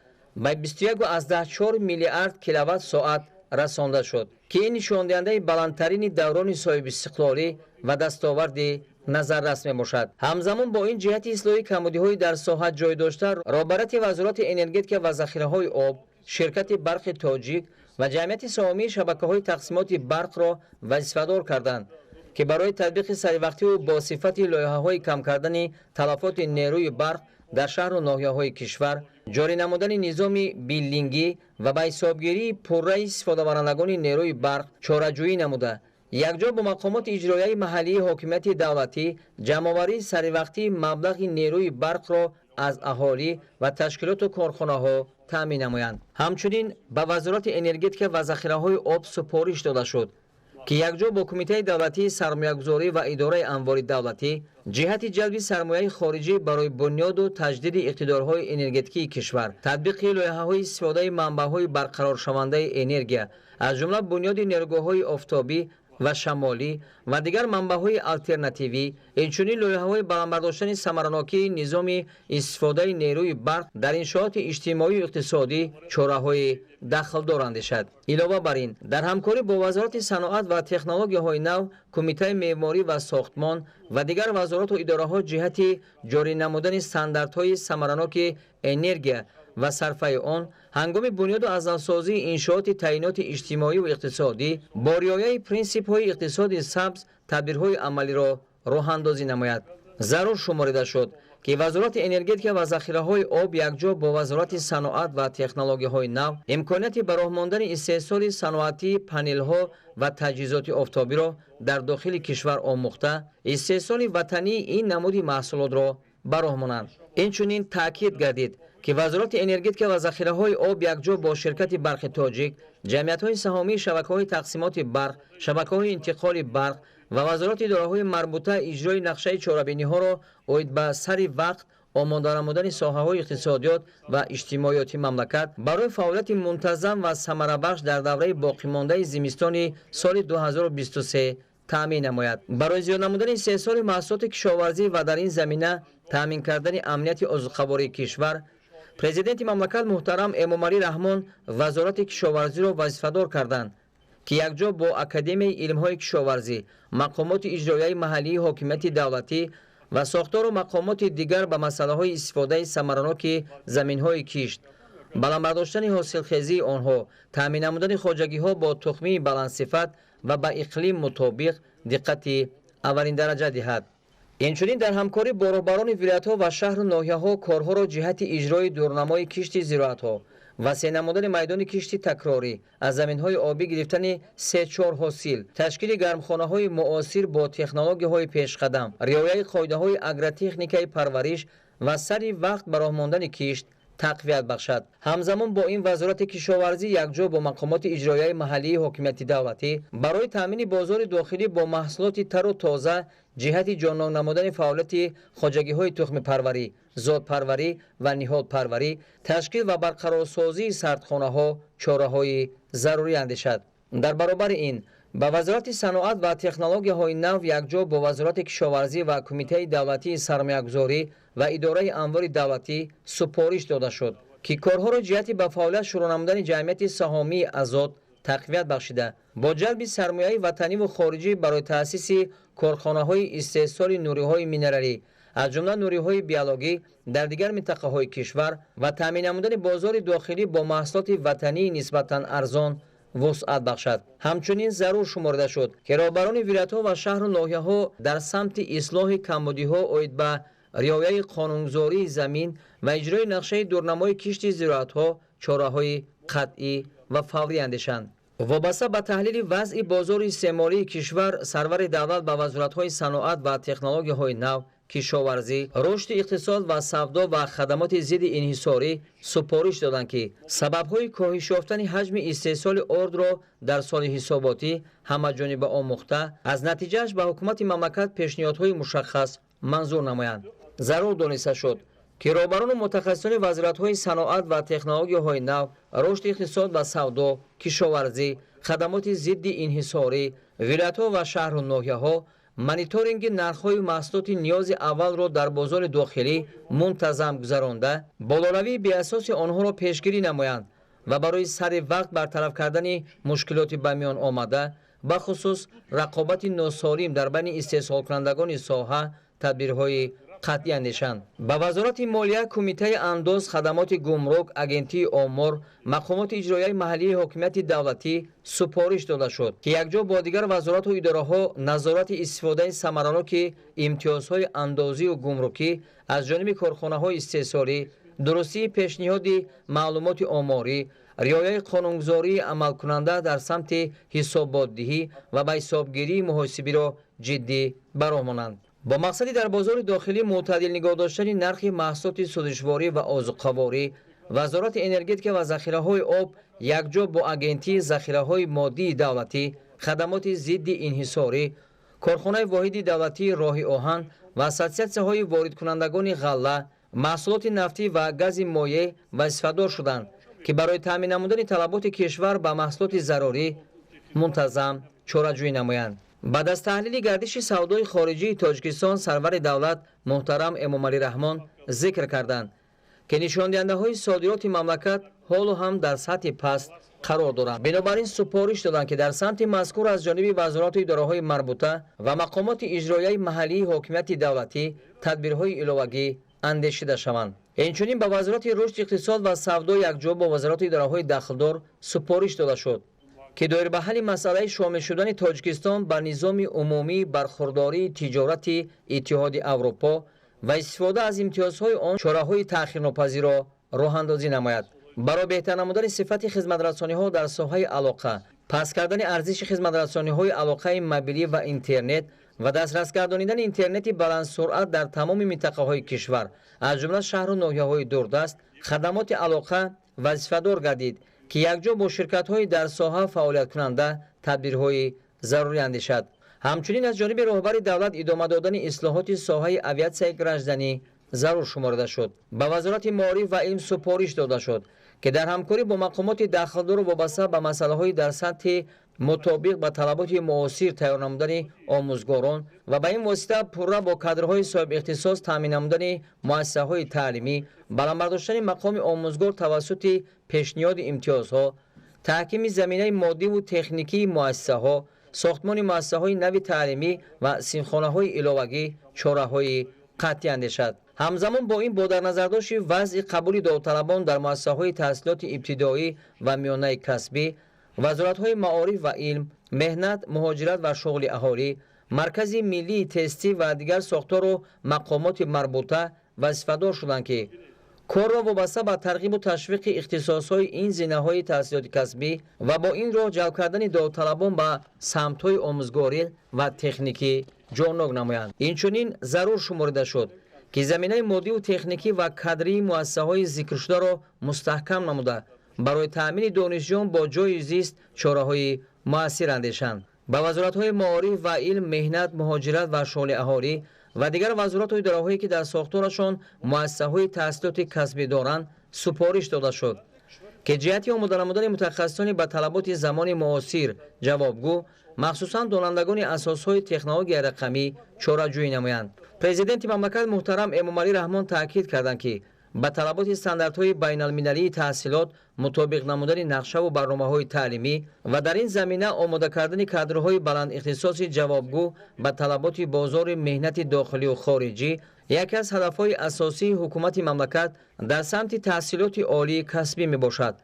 ба 21,4 миллиард киловатт-соат расонда шуд, ки ин нишондиҳандаи баландтарини даврони соҳибистиқлолӣ ва дастоварди назаррас мебошад. Ҳамзамон бо ин ҷиҳати ислоҳи камбудиҳои дар соҳа ҷой дошта, роҳбарияти Вазорати энергетика ва захираҳои об, ширкати барқи тоҷик ва ҷамъияти саҳомии шабакаҳои тақсимоти барқро вазифадор карданд, ки барои татбиқи саривақтиву бо сифати лоиҳаҳои кам кардани талафоти нерӯи барқ дар шаҳру ноҳияҳои кишвар, ҷорӣ намудани низоми биллингӣ ва ба ҳисобгирии пурраи истифодабарандагони нерӯи барқ чораҷӯӣ намуда, якҷо бо мақомоти иҷроияи маҳаллии ҳокимияти давлатӣ ҷамъоварии саривақтии маблағи нерӯи барқро аз аҳолӣ ва ташкилоту корхонаҳо таъмин намоянд. Ҳамчунин ба Вазорати энергетика ва захираҳои об супориш дода шуд, ки якҷо бо Кумитаи давлатии сармоягузорӣ ва идораи амволи давлатӣ ҷиҳати ҷалби сармояи хориҷӣ барои бунёду таҷдиди иқтидорҳои энергетикии кишвар, татбиқи лоиҳаҳои истифодаи манбаъҳои барқароршавандаи энергия, аз ҷумла бунёди нерӯгоҳҳои офтобӣ ва шамолӣ ва дигар манбаъҳои алтернативӣ, инчунин лоиҳаҳои баландбардоштани самаранокии низоми истифодаи нерӯи барқ дар иншооти иҷтимоию иқтисодӣ чораҳои дахлдор андешад. Илова бар ин, дар ҳамкорӣ бо Вазорати саноат ва технологияҳои нав, Кумитаи меъморӣ ва сохтмон ва дигар вазорату идораҳо ҷиҳати ҷорӣ намудани стандартҳои самараноки энергия ва сарфаи он ҳангоми бунёду азнавсозии иншооти таъиноти иҷтимоию иқтисодӣ бо риояи принсипҳои иқтисоди сабз тадбирҳои амалиро роҳандозӣ намояд. Зарур шуморида шуд, ки Вазорати энергетика ва захираҳои об якҷо бо Вазорати саноат ва технологияҳои нав имконияти ба роҳ мондани истеҳсоли саноатии панелҳо ва таҷҳизоти офтобиро дар дохили кишвар омӯхта, истеҳсоли ватании ин намуди маҳсулотро ба роҳ монанд. Инчунин таъкид гардид, ки Вазорати энергетика ва захираҳои об якҷо бо ширкати барқи тоҷик, ҷамъиятҳои саҳомии шабакаҳои тақсимоти барқ, шабакаҳои интиқоли барқ ва вазорати идораҳои марбута иҷрои нақшаи чорабиниҳоро оид ба сари вақт омода намудани соҳаҳои иқтисодиёт ва иҷтимоиёти мамлакат барои фаъолияти мунтазам ва самарабахш дар давраи боқимондаи зимистони соли 2023 таъмин намояд. Барои зиёд намудани истеҳсоли маҳсулоти кишоварзӣ ва дар ин замина таъмин кардани амнияти озуқавории кишвар, Президенти мамлакат муҳтарам Эмомалӣ Раҳмон Вазорати кишоварзиро вазифадор карданд, ки якҷо бо Академияи илмҳои кишоварзӣ, мақомоти иҷроияи маҳаллии ҳокимияти давлатӣ ва сохтору мақомоти дигар ба масъалаҳои истифодаи самараноки заминҳои кишт, баландбардоштани ҳосилхезии онҳо, таъмин намудани хоҷагиҳо бо тухмии баландсифат ва ба иқлим мутобиқ диққати аввалиндараҷа диҳад. Инчунин дар ҳамкорӣ бо роҳбарони вилоятҳо ва шаҳру ноҳияҳо корҳоро ҷиҳати иҷрои дурнамои кишти зироатҳо, васеъ намудани майдони кишти такрорӣ, аз заминҳои обӣ гирифтани 3-4 ҳосил, ташкили гармхонаҳои муосир бо технологияҳои пешқадам, риояи қоидаҳои агротехникаи парвариш ва сари вақт ба роҳ мондани кишт тақвият бахшад. Ҳамзамон бо ин Вазорати кишоварзӣ якҷо бо мақомоти иҷроияи маҳаллии ҳокимияти давлатӣ барои таъмини бозори дохилӣ бо маҳсулоти тару тоза ҷиҳати ҷоннок намудани фаъолияти хоҷагиҳои тухмипарварӣ, зодпарварӣ ва ниҳолпарварӣ, ташкил ва барқарорсозии сардхонаҳо чораҳои зарурӣ андешад. Дар баробари ин ба Вазорати саноат ва технологияҳои нав якҷо бо Вазорати кишоварзӣ ва Кумитаи давлатии сармоягузорӣ ва идораи амволи давлатӣ супориш дода шуд, ки корҳоро ҷиҳати ба фаъолият шурӯъ намудани ҷамъияти саҳомии Азот тақвият бахшида, бо ҷалби сармояи ватаниву хориҷӣ барои таъсиси корхонаҳои истеҳсоли нуриҳои минералӣ, аз ҷумла нуриҳои биологӣ дар дигар минтақаҳои кишвар ва таъмин намудани бозори дохилӣ бо маҳсулоти ватании нисбатан арзон вусъат бахшад. Ҳамчунин зарур шуморида шуд, ки роҳбарони вилоятҳо ва шаҳру ноҳияҳо дар самти ислоҳи камбудиҳо оид ба риояи қонунгузории замин ва иҷрои нақшаи дурнамои кишти зироатҳо чораҳои қатъӣ ва фаврӣ андешанд. Вобаста ба таҳлили вазъи бозори истеъмолии кишвар, сарвари давлат ба вазоратҳои саноат ва технологияҳои нав, кишоварзӣ, рушди иқтисод ва савдо ва хадамоти зидди инҳисорӣ супориш доданд, ки сабабҳои коҳиш ёфтани ҳаҷми истеҳсоли ордро дар соли ҳисоботӣ ҳамаҷониба омӯхта, аз натиҷааш ба ҳукумати мамлакат пешниҳодҳои мушаххас манзур намоянд. Зарур дониста шуд, ки роҳбарону мутахассисони вазоратҳои саноат ва технологияҳои нав, рушди иқтисод ва савдо, кишоварзӣ, хадамоти зидди инҳисорӣ, вилоятҳо ва шаҳру ноҳияҳо мониторинги нархҳои маҳсулоти ниёзи аввалро дар бозори дохилӣ мунтазам гузаронда, болоравии беасоси онҳоро пешгирӣ намоянд ва барои сари вақт бартараф кардани мушкилоти ба миён омада, бахусус рақобати носолим дар байни истеҳсолкунандагони соҳа тадбирҳои қатъӣ андешанд. Ба Вазорати молия, Кумитаи андоз, хадамоти гумрук, Агентии омор, мақомоти иҷроияи маҳаллии ҳокимияти давлатӣ супориш дода шуд, ки якҷо бо дигар вазорату идораҳо назорати истифодаи самараноки имтиёзҳои андозию гумрукӣ аз ҷониби корхонаҳои истеҳсолӣ, дурустии пешниҳоди маълумоти оморӣ, риояи қонунгузории амалкунанда дар самти ҳисоботдиҳӣ ва ба ҳисобгирии муҳосибиро ҷиддӣ ба роҳ монанд. Бо мақсади дар бозори дохилӣ мӯътадил нигоҳ доштани нархи маҳсулоти сӯзишворӣ ва озуқаворӣ, Вазорати энергетика ва захираҳои об якҷо бо Агентии захираҳои моддии давлатӣ, хадамоти зидди инҳисорӣ, корхонаи воҳиди давлатии роҳи оҳан ва ассотсиатсияҳои воридкунандагони ғалла, маҳсулоти нафтӣ ва гази моеъ вазифадор шуданд, ки барои таъмин намудани талаботи кишвар ба маҳсулоти зарурӣ мунтазам чораҷӯӣ намоянд. Баъд аз таҳлили гардиши савдои хориҷии Тоҷикистон, сарвари давлат муҳтарам Эмомалӣ Раҳмон зикр карданд, ки нишондиҳандаҳои содироти мамлакат ҳоло ҳам дар сатҳи паст қарор доранд. Бинобар ин супориш доданд, ки дар самти мазкур аз ҷониби вазорату идораҳои марбута ва мақомоти иҷроияи маҳаллии ҳокимияти давлатӣ тадбирҳои иловагӣ андешида шаванд. Инчунин ба Вазорати рушди иқтисод ва савдо якҷо бо вазорату идораҳои дахлдор супориш дода шуд, ки доир ба ҳалли масъалаи шомил шудани Тоҷикистон ба низоми умумии бархурдории тиҷорати Иттиҳоди Аврупо ва истифода аз имтиёзҳои он чораҳои таъхирнопазирро роҳандозӣ намояд. Барои беҳтар намудани сифати хизматрасониҳо дар соҳаи алоқа, паст кардани арзиши хизматрасониҳои алоқаи мобилӣ ва интернет ва дастрас гардонидани интернети баландсуръат дар тамоми минтақаҳои кишвар, аз ҷумла шаҳру ноҳияҳои дурдаст, хадамоти алоқа вазифадор гардид, ки якҷо бо ширкатҳои дар соҳа фаъолияткунанда тадбирҳои зарурӣ андешад. Ҳамчунин аз ҷониби роҳбари давлат идома додани ислоҳоти соҳаи авиатсияи гражданӣ зарур шуморида шуд. Ба Вазорати маориф ва илм супориш дода шуд, ки дар ҳамкорӣ бо мақомоти дахлдору вобаста ба масъалаҳои дар сатҳи мутобиқ ба талаботи муосир тайёр намудани омӯзгорон ва ба ин восита пурра бо кадрҳои соҳибихтисос таъмин намудани муассисаҳои таълимӣ, баланд бардоштани мақоми омӯзгор тавассути пешниҳоди имтиёзҳо, таҳкими заминаи моддиву техникии муассисаҳо, сохтмони муассисаҳои нави таълимӣ ва синфхонаҳои иловагӣ чораҳои қатъӣ андешад. Ҳамзамон бо ин, бо дар назардошти вазъи қабули довталабон дар муассисаҳои таҳсилоти ибтидоӣ ва миёнаи касбӣ, вазоратҳои маориф ва илм, меҳнат, муҳоҷират ва шуғли аҳолӣ, Маркази миллии тестӣ ва дигар сохтору мақомоти марбута вазифадор шуданд, ки корро вобаста ба тарғибу ташвиқи ихтисосҳои ин зинаҳои таҳсилоти касбӣ ва бо ин роҳ ҷалб кардани довталабон ба самтҳои омӯзгорӣ ва техникӣ ҷоннок намоянд. Инчунин зарур шуморида шуд, ки заминаи моддиву техникӣ ва кадрии муассисаҳои зикршударо мустаҳкам намуда, барои таъмини донишҷӯён бо ҷойи зист чораҳои муассир андешанд. Ба вазоратҳои маориф ва илм, меҳнат, муҳоҷират ва шуғли аҳолӣ ва дигар вазорату идораҳое, ки дар сохторашон муассисаҳои таҳсилоти касбӣ доранд, супориш дода шуд, ки ҷиҳати омода намудани мутахассисони ба талаботи замони муосир ҷавобгӯ, махсусан донандагони асосҳои технологияи рақамӣ чораҷӯӣ намоянд. Президенти мамлакат муҳтарам Эмомалӣ Раҳмон таъкид карданд, ки Ба талаботи стандартҳои байналмилалии таҳсилот мутобиқ намудани нақшаву барномаҳои таълимӣ ва дар ин замина омода кардани кадрҳои баландихтисоси ҷавобгӯ ба талаботи бозори меҳнати дохилию хориҷӣ яке аз ҳадафҳои асосии ҳукумати мамлакат дар самти таҳсилоти олии касбӣ мебошад.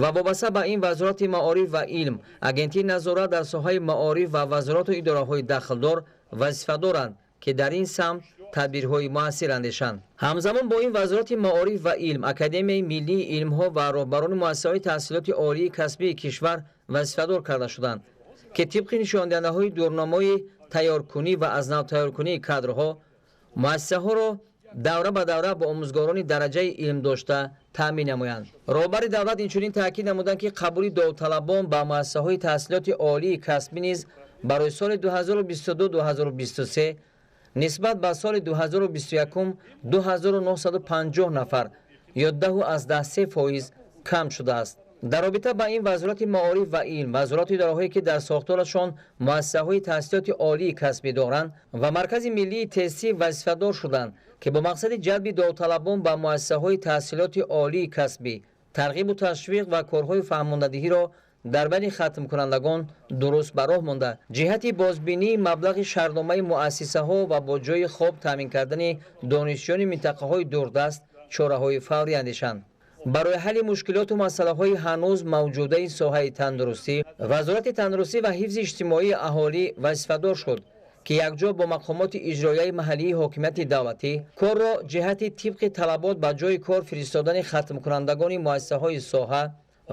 Ва вобаста ба ин Вазорати маориф ва илм, Агентии назорат дар соҳаи маориф ва вазорату идораҳои дахлдор вазифа доранд, ки дар ин самт тадбирҳои муассир андешанд. Ҳамзамон бо ин Вазорати маориф ва илм, Академияи миллии илмҳо ва роҳбарони муассисаҳои таҳсилоти олии касбии кишвар вазифадор карда шуданд, ки тибқи нишондиҳандаҳои дурнамои тайёркунӣ ва аз нав тайёркунии кадрҳо муассисаҳоро давра ба давра бо омӯзгорони дараҷаи илм дошта таъмин намоянд. Роҳбари давлат инчунин таъкид намуданд, ки қабули довталабон ба муассисаҳои таҳсилоти олии касбӣ низ барои соли 2022-2023 нисбат ба соли 2021 2950 нафар ё 10,3% кам шудааст. Дар робита ба ин Вазорати маориф ва илм, вазорату идораҳое, ки дар сохторашон муассисаҳои таҳсилоти олии касбӣ доранд ва Маркази миллии тестӣ вазифадор шуданд, ки бо мақсади ҷалби довталабон ба муассисаҳои таҳсилоти олии касбӣ тарғибу ташвиқ ва корҳои фаҳмондадиҳиро дар байни хатмкунандагон дуруст ба роҳ монда, ҷиҳати бозбинии маблағи шартномаи муассисаҳо ва бо ҷойи хоб таъмин кардани донишҷӯёни минтақаҳои дурдаст чораҳои фаврӣ андешанд. Барои ҳалли мушкилоту масъалаҳои ҳанӯз мавҷудаи соҳаи тандурустӣ Вазорати тандурустӣ ва ҳифзи иҷтимоии аҳолӣ вазифадор шуд, ки якҷо бо мақомоти иҷроияи маҳаллии ҳокимияти давлатӣ корро ҷиҳати тибқи талабот ба ҷойи кор фиристодани хатмкунандагони муассисаҳои соҳа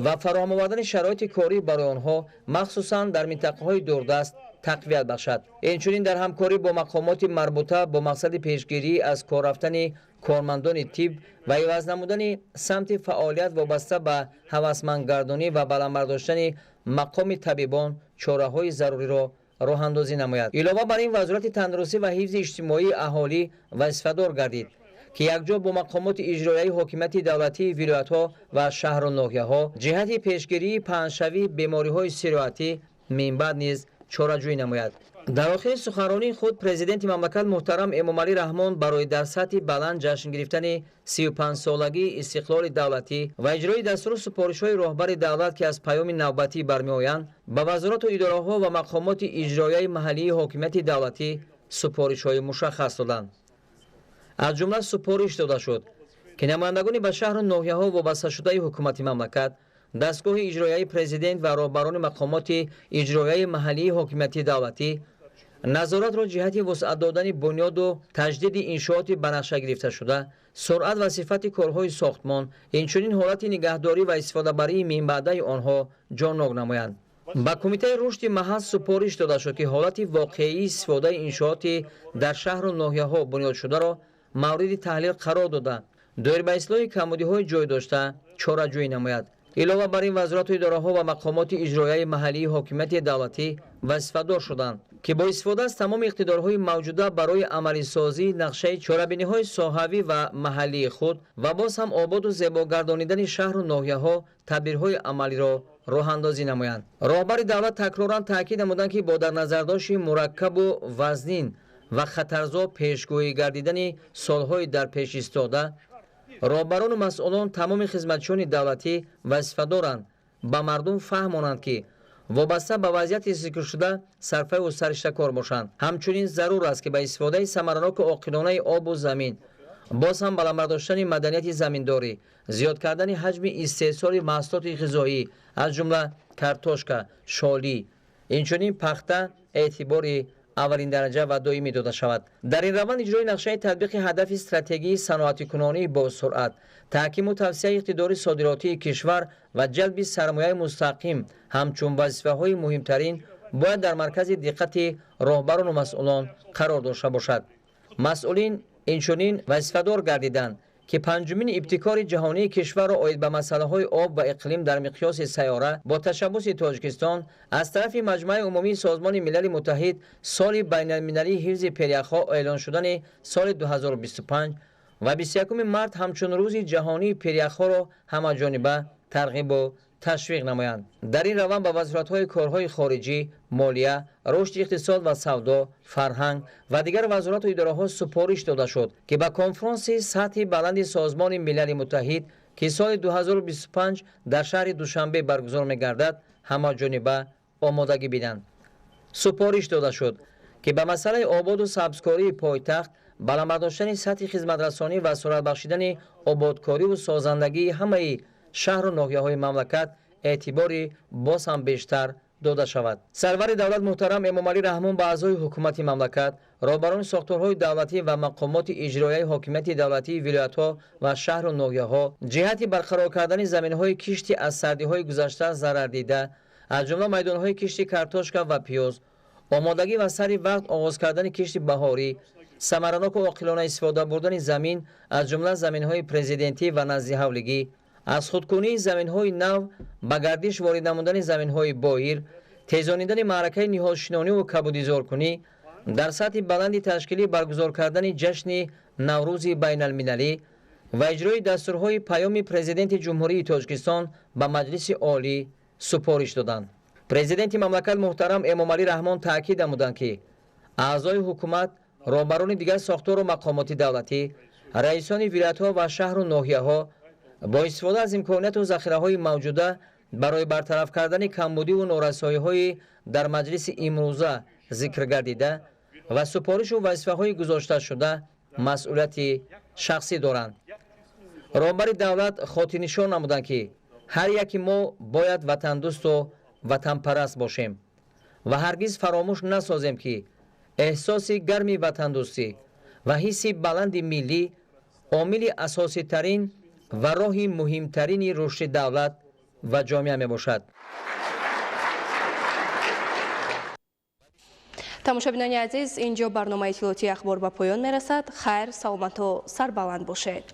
ва фароҳам овардани шароити корӣ барои онҳо, махсусан дар минтақаҳои дурдаст, тақвият бахшад. Инчунин дар ҳамкорӣ бо мақомоти марбута бо мақсади пешгирӣ аз кор рафтани кормандони тиб ва иваз намудани самти фаъолият вобаста ба ҳавасмандгардонӣ ва баланд бардоштани мақоми табибон чораҳои заруриро роҳандозӣ намояд. Илова бар ин Вазорати тандурустӣ ва ҳифзи иҷтимоии аҳолӣ вазифадор гардид, ки якҷо бо мақомоти иҷроияи ҳокимияти давлатии вилоятҳо ва шаҳру ноҳияҳо ҷиҳати пешгирии паҳншавии бемориҳои сироятӣ минбаъд низ чораҷӯӣ намояд. Дар охири суханронии худ президенти мамлакат муҳтарам Эмомалӣ Раҳмон барои дар сатҳи баланд ҷашн гирифтани 35-солагии истиқлоли давлатӣ ва иҷрои дастуру супоришҳои роҳбари давлат, ки аз паёми навбатӣ бармеоянд, ба вазорату идораҳо ва мақомоти иҷроияи маҳаллии ҳокимияти давлатӣ супоришҳои мушаххас доданд. Аз ҷумла супориш дода шуд, ки намояндагони ба шаҳру ноҳияҳо вобасташудаи ҳукумати мамлакат, дастгоҳи иҷроияи президент ва роҳбарони мақомоти иҷроияи маҳаллии ҳокимияти давлатӣ назоратро ҷиҳати вусъат додани бунёду таҷдиди иншооти ба нақша гирифташуда, суръат ва сифати корҳои сохтмон, инчунин ҳолати нигаҳдорӣ ва истифодабарии минбаъдаи онҳо ҷоннок намоянд. Ба Кумитаи рушди маҳал супориш дода шуд, ки ҳолати воқеии истифодаи иншооти дар шаҳру ноҳияҳо бунёдшударо мавриди таҳлил қарор дода, доир ба ислоҳи камбудиҳои ҷой дошта чораҷӯӣ намояд. Илова бар ин вазорату идораҳо ва мақомоти иҷроияи маҳаллии ҳокимияти давлатӣ вазифадор шуданд, ки бо истифода аз тамоми иқтидорҳои мавҷуда барои амалисозии нақшаи чорабиниҳои соҳавӣ ва маҳаллии худ ва боз ҳам ободу зебогардонидани шаҳру ноҳияҳо тадбирҳои амалиро роҳандозӣ намоянд. Роҳбари давлат такроран таъкид намуданд, ки бо дар назардошти мураккабу вазнин ва хатарзо пешгӯӣ гардидани солҳои дар пеш истода, роҳбарону масъулон тамоми хизматчиёни давлатӣ вазифа доранд ба мардум фаҳмонанд, ки вобаста ба вазъияти зикршуда сарфаю сариштакор бошанд. Ҳамчунин зарур аст, ки ба истифодаи самараноку оқилонаи обу замин, боз ҳам баланд бардоштани маданияти заминдорӣ, зиёд кардани ҳаҷми истеҳсоли маҳсулоти ғизоӣ аз ҷумла картошка, шолӣ, инчунин пахта эътибори аввалин дараҷа ва доимӣ дода шавад. Дар ин раванд иҷрои нақшаи татбиқи ҳадафи стратегии саноатикунонӣ бо суръат, таҳкиму тавсияи иқтидори содиротии кишвар ва ҷалби сармояи мустақим ҳамчун вазифаҳои муҳимтарин бояд дар маркази диққати роҳбарону масъулон қарор дошта бошад. Масъулин инчунин вазифадор гардиданд, ки панҷумин ибтикори ҷаҳонии кишварро оид ба масъалаҳои об ва иқлим дар миқёси сайёра бо ташаббуси Тоҷикистон аз тарафи Маҷмӯаи умумии Созмони Милали Муттаҳид соли байналмилалии ҳифзи перяхҳо эълон шудани соли 2025 ва 21 март ҳамчун рӯзи ҷаҳонии перяхҳоро ҳамаҷониба тарғибу ташвиқ намоянд. Дар ин раванд ба вазоратҳои корҳои хориҷӣ, молия, рушди иқтисод ва савдо, фарҳанг ва дигар вазорату идораҳо супориш дода шуд, ки ба конфронси сатҳи баланди Созмони Милали Муттаҳид, ки соли 2025 дар шаҳри Душанбе баргузор мегардад, ҳамаҷониба омодагӣ биданд. Супориш дода шуд, ки ба масъалаи ободу сабзкории пойтахт, баланд бардоштани сатҳи хизматрасонӣ ва суръат бахшидани ободкориву созандагии ҳамаи шаҳру ноҳияҳои мамлакат эътибори боз ҳам бештар дода шавад. Сарвари давлат муҳтарам Эмомалӣ Раҳмон ба аъзои ҳукумати мамлакат, роҳбарони сохторҳои давлатӣ ва мақомоти иҷроияи ҳокимияти давлатии вилоятҳо ва шаҳру ноҳияҳо ҷиҳати барқарор кардани заминҳои кишти аз сардиҳои гузашта зарардида, аз ҷумла майдонҳои кишти картошка ва пиёз, омодагӣ ва сари вақт оғоз кардани кишти баҳорӣ, самараноку оқилона истифода бурдани замин, аз ҷумла заминҳои президентӣ ва наздиҳавлигӣ, аз худкунии заминҳои нав ба гардиш ворид намудани заминҳои боир, тезонидани маъракаи ниҳолшинониву кабудизоркунӣ, дар сатҳи баланди ташкилӣ баргузор кардани ҷашни Наврӯзи байналмилалӣ ва иҷрои дастурҳои Паёми Президенти Ҷумҳурии Тоҷикистон ба Маҷлиси Олӣ супориш доданд. Президенти мамлакат муҳтарам Эмомалӣ Раҳмон таъкид намуданд, ки аъзои ҳукумат, роҳбарони дигар сохтору мақомоти давлатӣ, раисони вилоятҳо ва шаҳру ноҳияҳо бо истифода аз имконияту захираҳои мавҷуда барои бартараф кардани камбудиву норасоиҳои дар маҷлиси имрӯза зикр гардида ва супоришу вазифаҳои гузошташуда масъулияти шахсӣ доранд. Роҳбари давлат хотирнишон намуданд, ки ҳар яки мо бояд ватандӯсту ватанпараст бошем ва ҳаргиз фаромӯш насозем, ки эҳсоси гарми ватандӯстӣ ва ҳисси баланди миллӣ омили асоситарин ва роҳи муҳимтарини рушди давлат ва ҷомеа мебошад. Тамошобинони азиз, инҷо барномаи иттилоотии Ахбор ба поён мерасад. Хайр, саломату сарбаланд бошед.